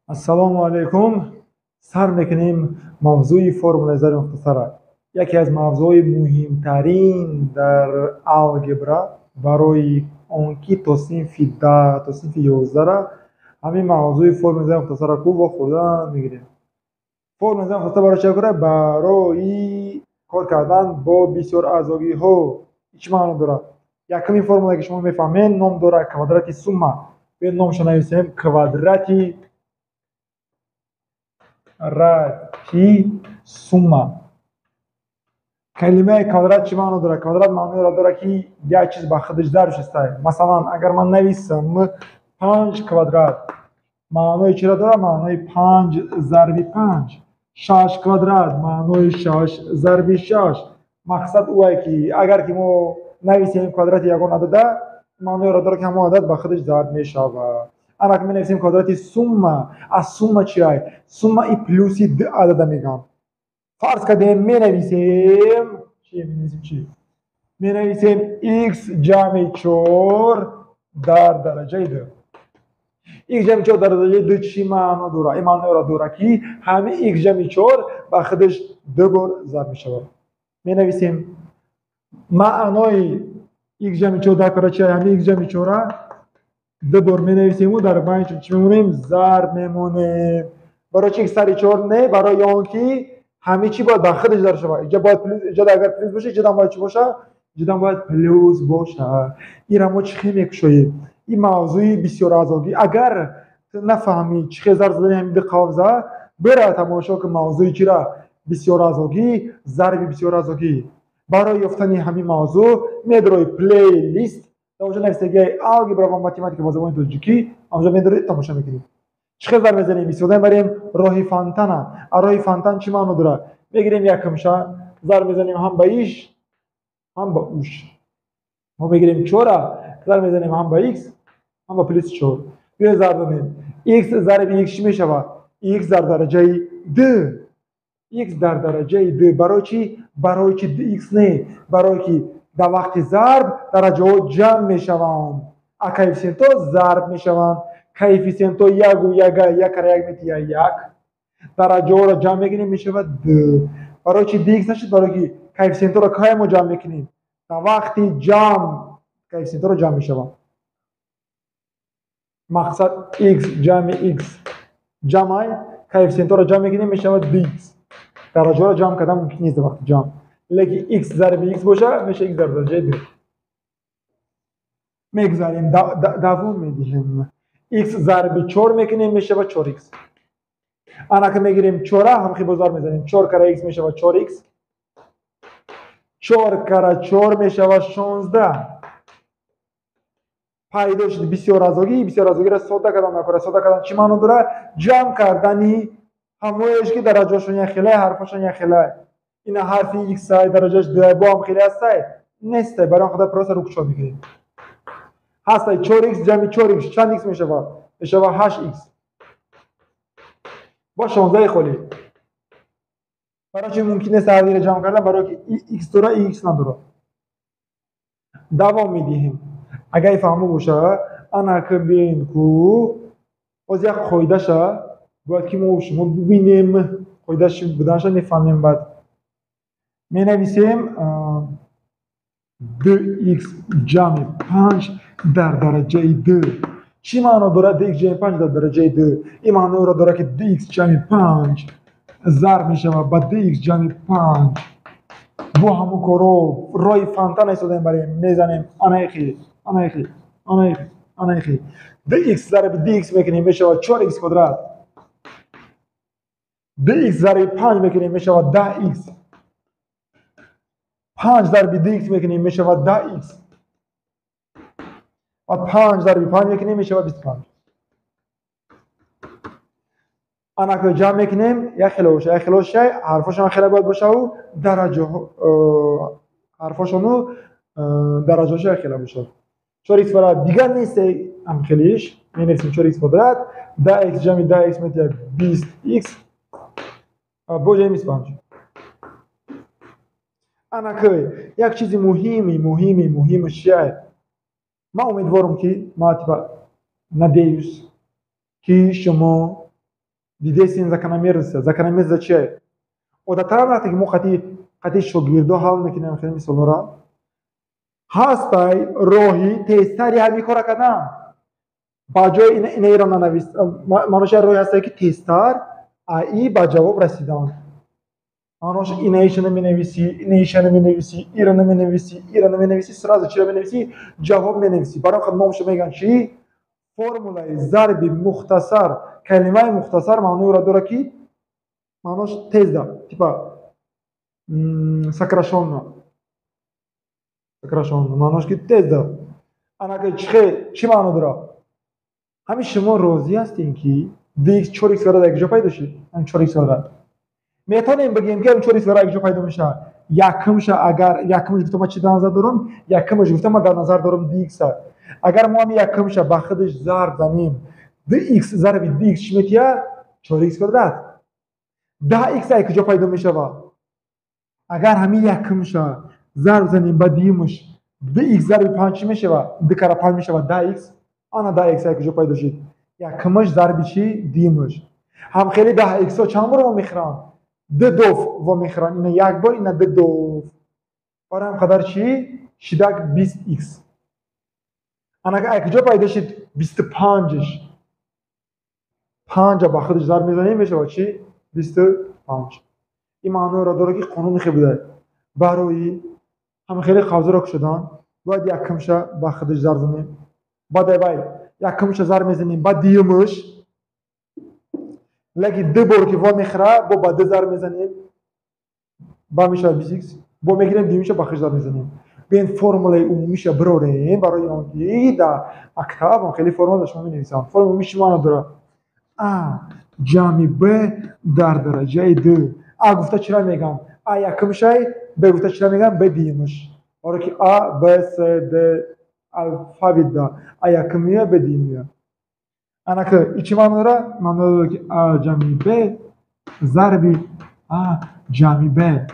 Ассалому алайкум. Сар мекунем мавзӯи формулаи зарби мухтасара. Яке аз мавзӯъҳои муҳимтарин дар алгебра, барои он ки то синфи 10, то синфи 11 ҳамин мавзӯи формулаи зарби мухтасара ку вохӯрдан мегирем. Формулаи зарби мухтасара барои чӣ кора? Барои кор кардан бо бисёраъзогиҳо. Чӣ маъно дорад? Якумин формулае ки шумо мефаҳмед, ном дорад квадрати сумма. Биёед, номашро нависем: квадрати рати сумма. Калимаи квадрат чӣ маъно дорад? Квадрат маъноеро дорад, ки як чиз ба худаш зарб шудааст. Масалан, агар ман нависам панҷ квадрат, маънои чиро дорад? Маънои панҷ зарби панҷ. Шаш квадрат, маънои шаш зарби шаш. Мақсад ӯае, ки агар ки мо нависем квадрати ягон адада, маъноеро дорад, ки ҳамон адад ба худаш зарб мешавад. Ана ки менависем квадрати сумма. Аз сумма чиай? Сумма и плюси ду адада мегӯям. Фарз кардем, менависем чи? Менависем чи? Менависем х ҷамъи чор дар дараҷаи ду. Х ҷамъи чор дар дараҷаи ду чӣ маъно дорад? Ин маъноеро дорад, ки ҳамин х ҷамъи чор ба худаш ду бор зарб мешавад. Менависем, маънои х ҷамъи чор дар квадрат чи? Ҳамин х ҷамъи чора ду бор менависему дар байнашон чӣ мемонем? Зарб мемонем. Барои чи сари чор не? Барои он ки ҳамин чӣ бояд ба худаш зарб шавад. Инҷа бояд плюс, инҷа агар плюс боша, инҷадам бояд чӣ боша? Инҷадам бояд плюс боша. Инра мо чӣ хел мекушоем? Ин мавзӯи бисёраъзогӣ. Агар ту нафаҳмӣ чӣ хел зарб задани ҳамин ду қавза, бира тамошо кун мавзӯи чира? Бисёраъзогӣ, зарби бисёраъзогӣ. Барои ёфтани ҳамин мавзӯъ медарои плейлист, дар онҷо нависагиҳои алгебра ва математика ба забони тоҷикӣ, онҷо медарои, тамошо мекунӣ. Чӣ хел зарб мезанем? Истифода мебарем роҳи фонтана. А роҳи фонтан чӣ маъно дорад? Мегирем якумша, зарб мезанем ҳам ба иш, ҳам ба уш. Мо мегирем чора, зарб мезанем ҳам ба х, ҳам ба плюс чор. Биёед, зарб занем. Х зарби х чӣ мешавад? Х дар дараҷаи д. Х дар дараҷаи д. Барои чӣ? Барои чӣ д х не? Барое ки дар вақти зарб дараҷаҳо ҷамъ мешаванд, а коэффисиентҳо зарб мешаванд. Коэффисиентҳо ягу яга, як кара як метия як. Дараҷаҳоро ҷамъ мекунем, мешавад д. Барои чӣ дх нашуд? Барое ки коэффисиентҳоро кай мо ҷамъ мекунем? Дар вақти ҷамъ коэффисиентҳоро ҷамъ мешаванд. Мақсад, х ҷамъи х ҷамъай, коэффисиентҳоро ҷамъ мекунем, мешавад дх. Дараҷаҳоро ҷамъ кардан мумкин нест дар вақти ҷамъ. Лекин х зарби х боша, мешава х дар дараҷаи д. Мегузарем, давом медиҳем. Х зарби чор мекунем, мешавад чор х. Анака мегирем чора, ҳамхи бо зарб мезанем. Чор кара х мешавад чор х. Чор кара чор мешавад 16. Пайдо шуд бисёраъзогӣ. Бисёраъзогиро содда кардан накора. Содда кардан чӣ маъно дорад? Ҷамъ кардани ҳамоеш, ки дараҷаҳошон якхелай, ҳарфҳошон якхелай. Ина ҳарфи х дараҷааш ду бо ҳам хеле ҳастай? Нестай. Барои он қадар просто рукушод мекунем. Ҳастай чор х ҷамъи чор х чанд х мешавад? Мешавад ҳашт х. Бо 16-и холӣ. Барои чи мумкин нест ҳардиро ҷамъ кардан? Барое ки х дора, х надорад. Давом медиҳем. Агар фаҳмо боша, анака биёем ку боз як қоидаша бояд ки мо шумо бибинем. Қоидаш буданаша мефаҳмем. Баъд менависем дх ҷамъи панҷ дар дараҷаи д. Чӣ маъно дорад дх ҷамъи панҷ дар дараҷаи д? Ин маъноеро дорад, ки дх ҷамъи панҷ зарб мешавад ба дх ҷамъи панҷ. Бо ҳамун коро роҳи фонтана истода мебарем, мезанем анаихи, анаихи, анаихи, анаихи. Дх зарби дх мекунем, мешавад чор х квадрат. Дх зарби панҷ мекунем, мешавад 10 х. Панҷ зарби дх мекунем, мешавад 10 х. Ва панҷ зарби панҷ мекунем, мешавад 25. Анако ҷамъ мекунем, як хело боша, як хело шай, ҳарфошон хеле бояд бошаву дараҷаҳо, ҳарфошону дараҷаҳошо як хела бошад. Чор х квадрат дигар нест ҳамхелиш. Менависем чор х квадрат, 10 х ҷамъи 10 х метиҳад 20 х, бо ҷамъи 25. Анака як чизи муҳими, муҳими, муҳими чия? Ман умедворам, ки ма типа надеюсь, ки шумо Дидесин закономерность. Закономерность чие? Одатан вақте ки мо қати шогирдо ҳал мекунем хеле мисолҳоро, ҳастай роҳи тезтари ҳамин кора кардан. Ба ҷои инаиро нанавис, маъноша роҳе ҳастай, ки тезтар аи ба ҷавоб расидан. Маънош инаиша наменависӣ, инаиша наменависӣ, ира наменависӣ, ира наменависӣ, сразу чиро менависӣ? Ҷавоб менависӣ. Барои он номашо мегӯянд чӣ? Формулаи зарби мухтасар. Калимаи мухтасар маъноеро дорад, ки маънош тезда, типа сокращенно. Сокращенно маънош ки тезда. Анака чӣ маъно дорад? Ҳамин шумо розӣ ҳастем, ки dx 4x квадрат як ҷо пайдо шуд? Ҳамин 4x квадрат. Метавонем бигӯем, ки ҳамин 4x квадрат як ҷо пайдо мешавад? Якумша, агар якумш гуфта, ман чӣ дар назар дорам? Якумш гуфта, ман дар назар дорам dx. Агар мо ҳамин якумша ба худаш зарб занем, dx зарби dx чӣ метиҳад? 4x квадрат. 10x ай куҷо пайдо мешавад? Агар ҳамин якумша зарб занем ба дуюмаш, dx зарби 5 чӣ мешавад? Ду кара 5 мешавад 10x. Ана 10x ай куҷо пайдо шуд? Якумаш зарби чӣ? Дуюмаш. Ҳам хеле 10x-ҳо чанд бор вомехӯранд? Ду доф вомехӯранд. Ина як бор, ина ду доф. Барои ҳам қадар чӣ? Шидак 20x. Анака ай куҷо пайдо шуд 25-ш? Панҷа ба худаш зарб мезанем, мешавад чӣ? 25. Ин маъноеро дорад, ки қонуни хел буда. Барои ҳама хеле қавзаро кушодан бояд якумша ба худаш зарб занем. Баъд вай якумша зарб мезанем ба дуюмаш, лекин ду бор ки вомехӯрад, бо ба ду зарб мезанем, ба мешавад 20x. Бо мегирем, дуюмиша ба худаш зарб мезанем. Биёед, формулаи умумиша бирорем, барои он ки дар мактаб хеле формула шумо менависам. Формулаи умумӣ чӣ маъно дорад? А ҷамъи б дар дараҷаи ду. А гуфта чира мегӯям? А якумшай, б гуфта чира мегӯям? Б дуюмаш. Барое ки а, б, с, д алфавитда а якум меояд, б дуюм меояд. Анака и чӣ маъно дорад? Маъно дорад, ки а ҷамъи б зарби а ҷамъи б.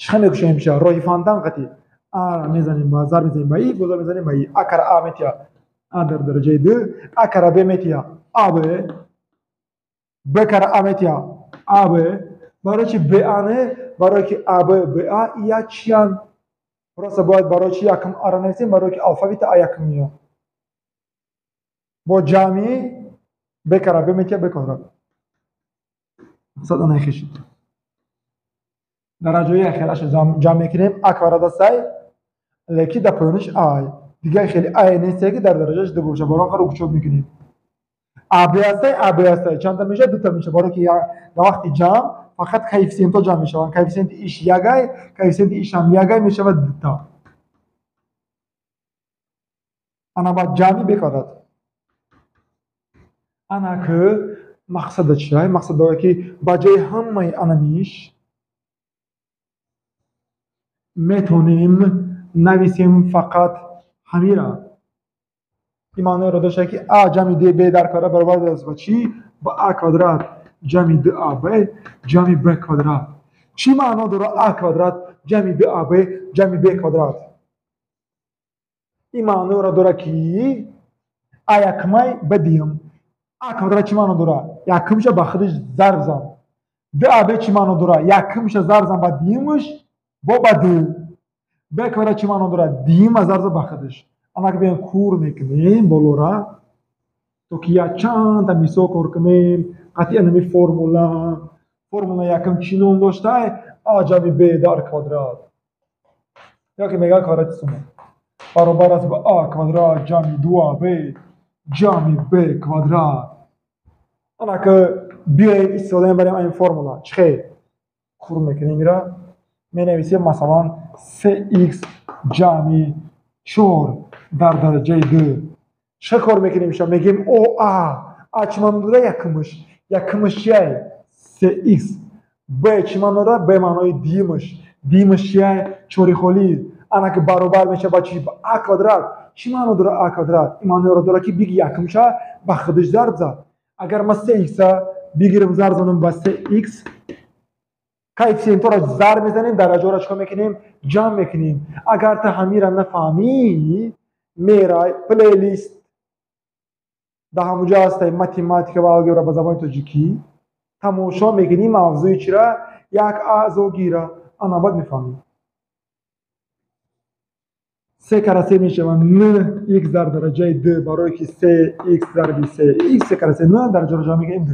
Чӣ хел мекушоем мешавад? Роҳи фонтан қатӣ. А мезанем ба зарб мезанем ба и, бо зарб мезанем ба и. А кара а метиҳад а дар дараҷаи ду, а кара б метиҳад аб, б кара а метиҳад аб. Барои чи ба не? Барое ки аб, ба як чиянд. Просто бояд барои чи якум ара нависем? Барое ки алфавита а якум меояд. Бо ҷамъи б кара б метиҳад б квадрат. Мақсад ана хешид. Дараҷаи ахираша ҷамъ мекунем, а квадрат астай, лекин дар поёниш ай. Дигар хеле ай нестае, ки дар дараҷааш ду бошад, барои он қадр укучот мекунем. Аб ҳастай, аб ҳастай. Чандта мешавад? Дута мешавад. Барое ки дар вақти ҷамъ фақат коэффисиентҳо ҷамъ мешаванд. Коэффисиенти иш ягай, коэффисиенти ишам ягай, мешавад дута. Ана баъд ҷамъи б квадрат. Ана ки мақсада чия? Мақсад дорад, ки ба ҷои ҳамаи анамиш метавонем нависем фақат ҳамира. Ин маъноеро дошта, ки а ҷамъи д б дар квадрат баробар аст ба чӣ? Ба а квадрат ҷамъи ду аб ҷамъи б квадрат. Чӣ маъно дорад а квадрат ҷамъи ду аб ҷамъи б квадрат? Ин маъноеро дорад, ки а якумай, б дуюм. А квадрат чӣ маъно дорад? Якумша ба худаш зарб зан. Ду аб чӣ маъно дорад? Якумша зарб зан ба дуюмаш, бо ба ду. Б квадрат чӣ маъно дорад? Дуюма зарб зан ба худаш. Анаки биёем, кур мекунем болора, то ки якчандта мисол кор кунем қатъи анами формула. Формула якум чӣ ном доштай? А ҷамъи б дар квадрат, ё ки мегӯяд квадрати сума, баробар аст ба а квадрат ҷамъи ду аб ҷамъи б квадрат. Анаки биёем, истифода мебарем ин формула. Чӣ хел кур мекунем ира? Менависем, масалан, се икс ҷамъи чор дар дараҷаи ду. Чӣ кор мекунем ша? Мегӯем о а. А чӣ маъно дорад? Якумаш. Якумаш чиай? Се икс. Б чӣ маъно дорад? Б маънои дуюмаш. Дуюмаш чиай? Чори холӣ. Анаки баробар мешавад ба чӣ? Ба а квадрат. Чӣ маъно дорад а квадрат? Ин маъноро дорад, ки биги якумша ба худаш зарб зад. Агар ман се икса бигирам, зарб занам ба се икс, коэффисиентҳоро зарб мезанем, дараҷаҳоро чикор мекунем? Ҷамъ мекунем. Агар ту ҳамира нафаҳмӣ, мерай плейлист. Дар ҳамуҷа ҳастай математика ва алгебра ба забони тоҷикӣ. Тамошо мекунӣ мавзӯи чира? Як аъзогира. Ана баъд мефаҳмӣ. Се кара се мешавад н х дар дараҷаи д, барое ки се х зарби се х, се кара се н дараҷаро ҷамъ мекунем д.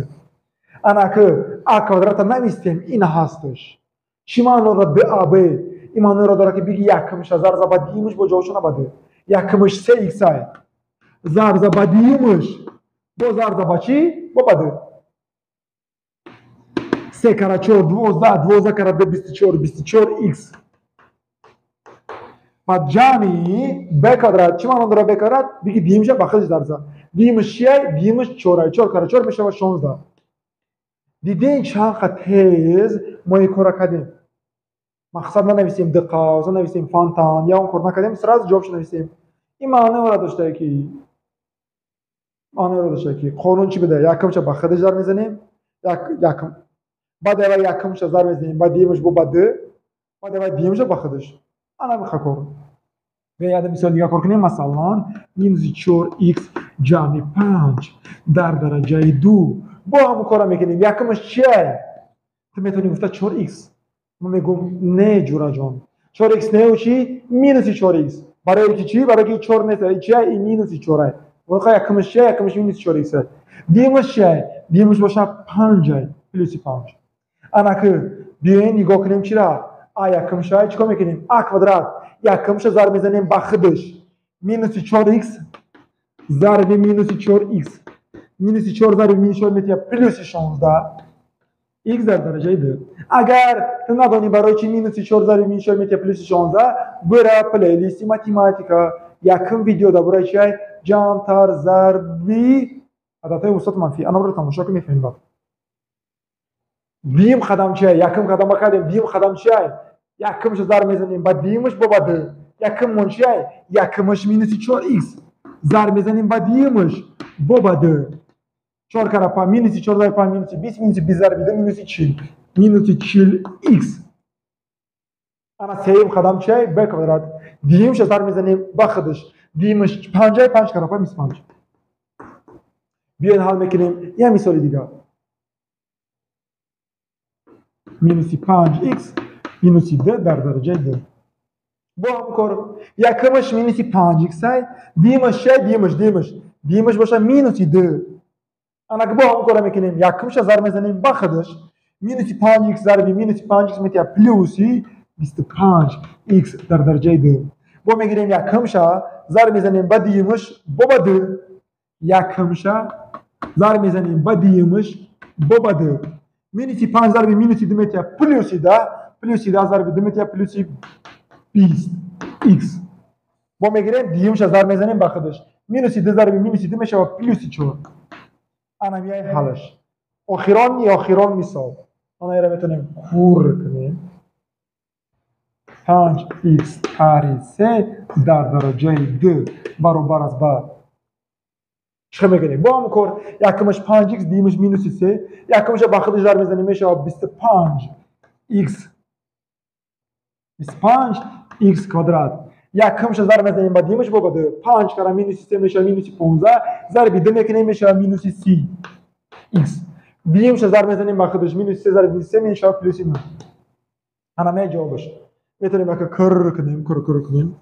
Ана ки а квадрата навистем, ин ҳасташ. Чӣ маъно дорад д а б? Ин маъноро дорад, ки биги якмша зарб за ба дуюмаш бо ҷавобшона ба д. Якмаш се х ай. Зарб за ба дуюмаш бо зарб за ба чӣ? Бо ба д. Се кара чор 12, 12 кара д 24, 24 х. Баъд ҷамъи б квадрат. Чӣ маъно дорад б квадрат? Биги дуюмша ба худаш зарб за. Дуюмаш чиай? Дуюмаш чорай. Чор кара чор мешавад 16. Дидем чанд қа тез мо ин корро кардем. Мақсад нанависем д қавс, нанависем фонтан, я он кор накардем, сразу ҷавобшо нависем. Ин маъноро доштае ки қонун чӣ буда? Якумша ба худаш зарб мезанем, якум. Баъд ава якумша зарб мезанем, баъд дуюмаш бо ба д, баъд ава дуюмша ба худаш. Ана миха кор. Биёед мисол дига кор кунем, масалан, минуси 4х ҷамъи 5 дар дараҷаи 2. Бо ҳамон корро мекунем. Якумаш чиай? Ту метавонӣ гуфта 4х. Мо мегӯм не, ҷураҷон. 4х неу чӣ? Минуси 4х. Барои ки чӣ? Барои ки 4 нест. Чиай? Ин минуси 4 ай. Воқеа якумаш чиай? Якумаш минуси 4х ай. Дуюмаш чиай? Дуюмаш боша 5 ай, плюси 5. Ана ки биёем нигоҳ кунем чира? А якумша чӣ кор мекунем? А квадрат. Якумша зарб мезанем ба худаш. Минуси 4х зарби минуси 4х. Минуси 4 зарби минуси 4 метавад плюси 16 х дар дараҷаи 2. Агар ту надонӣ барои чӣ минуси 4 зарби минуси 4 метавад плюси 16, бира плейлисти математика. Якум видео дар бораи чиай? Ҷамътар зарби ададҳои мусбату манфӣ. Ана бира тамошо кун, мефаҳмӣ баъд. Дуюм қадам чиай? Якум қадам кардем, дуюм қадам чиай? Якумша зарб мезанем ба дуюмаш бо ба д. Якуммон чиай? Якумаш минуси 4х. Зарб мезанем ба дуюмаш бо ба д. 4 кара па минуси 4 зарби па минуси 20, минуси 20 зарби 2 минуси 40. Минуси 40х. Ана сеюм қадам чиай? Б квадрат. Дуюмша зарб мезанем ба худаш. Дуюмаш 5 ай, 5 кара па 25. Биёед ҳал мекунем як мисоли дигар. Минуси 5х минуси д дар дараҷаи 2. Бо ҳамон кор. Якумаш минуси 5х ай, дуюмаш чиай? Дуюмаш боша минуси 2. Ана ки бо ҳамон корро мекунем. Якумша зарб мезанем ба худаш. Минуси 5х зарби минуси 5х метавад плюси 25х дар дараҷаи 2. Бо мегирем якумша зарб мезанем ба дуюмаш бо ба 2. Якумша зарб мезанем ба дуюмаш бо ба 2. Минуси 5 зарби минуси 2 метавад плюси 10, плюси 10 зарби 2 метавад плюси 20х. Бо мегирем дуюмша зарб мезанем ба худаш. Минуси 2 зарби минуси 2 мешавад плюси 4. Ана миай ҳалаш. Охирон мисол. Ана иро метавонем кур кунем. 5х тари 3 дар дараҷаи 2 баробар аст ба чӣ мекунем? Бо ҳамон кор якумаш 5х, дуюмаш минуси 3, якумаша ба худаш зарб мезанем мешавад 25х, 25х квадрат. Якумша зарб мезанем ба дуюмаш бо ба 2, 5 кара минуси 3 мешавад минуси 15, зарби 2 мекунем мешавад минуси 30 х. Дуюмша зарб мезанем ба худаш минуси 3 зарби минуси 3 мешавад плюси 9. Ана мея ҷавобаш. Метавонем ака кр кунем, кр кр кунем.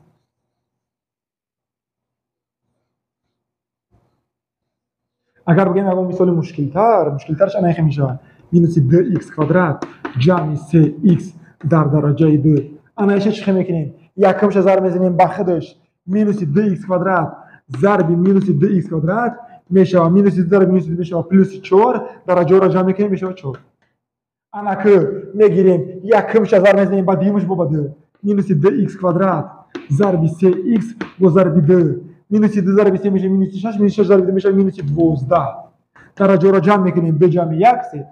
Агар бигӯем ягон мисоли мушкилтар, мушкилтарш ана яхе мешавад. Минуси 2х квадрат ҷамъи 3х дар дараҷаи 2. Ана иша чӣ хел мекунем? Якумша зарб мезанем ба худаш. Минуси 2х квадрат зарби минуси 2х квадрат мешавад минуси 2 зарби минуси 2 мешавад плюси 4, дараҷаҳоро ҷамъ мекунем мешавад 4. Ана ки мегирем якумша зарб мезанем ба дуюмаш бо ба 2. Минуси 2х квадрат зарби 3х бо зарби 2. Минуси 2 зарби 3 мешавад минуси 6, минуси 6 зарби 2 мешавад минуси 12. Дараҷаҳоро ҷамъ мекунем 2 ҷамъи 1 3.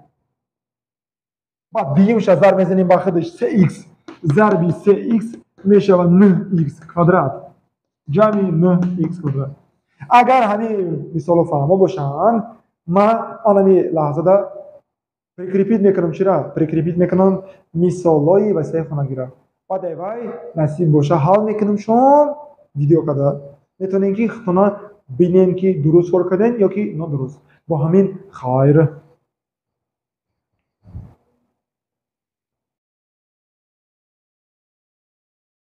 Баъд дуюмша зарб мезанем ба худаш 3х зарби 3х мешавад 9х квадрат ҷамъи 9х квадрат. Агар ҳамин мисолҳо фаҳмо бошанд, ман анами лаҳзада прикрепить мекунам чира? Прикрепить мекунам мисолҳои василаи хонагира. Баъд вай насиб боша ҳал мекунам шон видео када. Метавонем ки худтона Бинем, ки дуруст кор кардем ё ки нодуруст. Бо ҳамин хайр.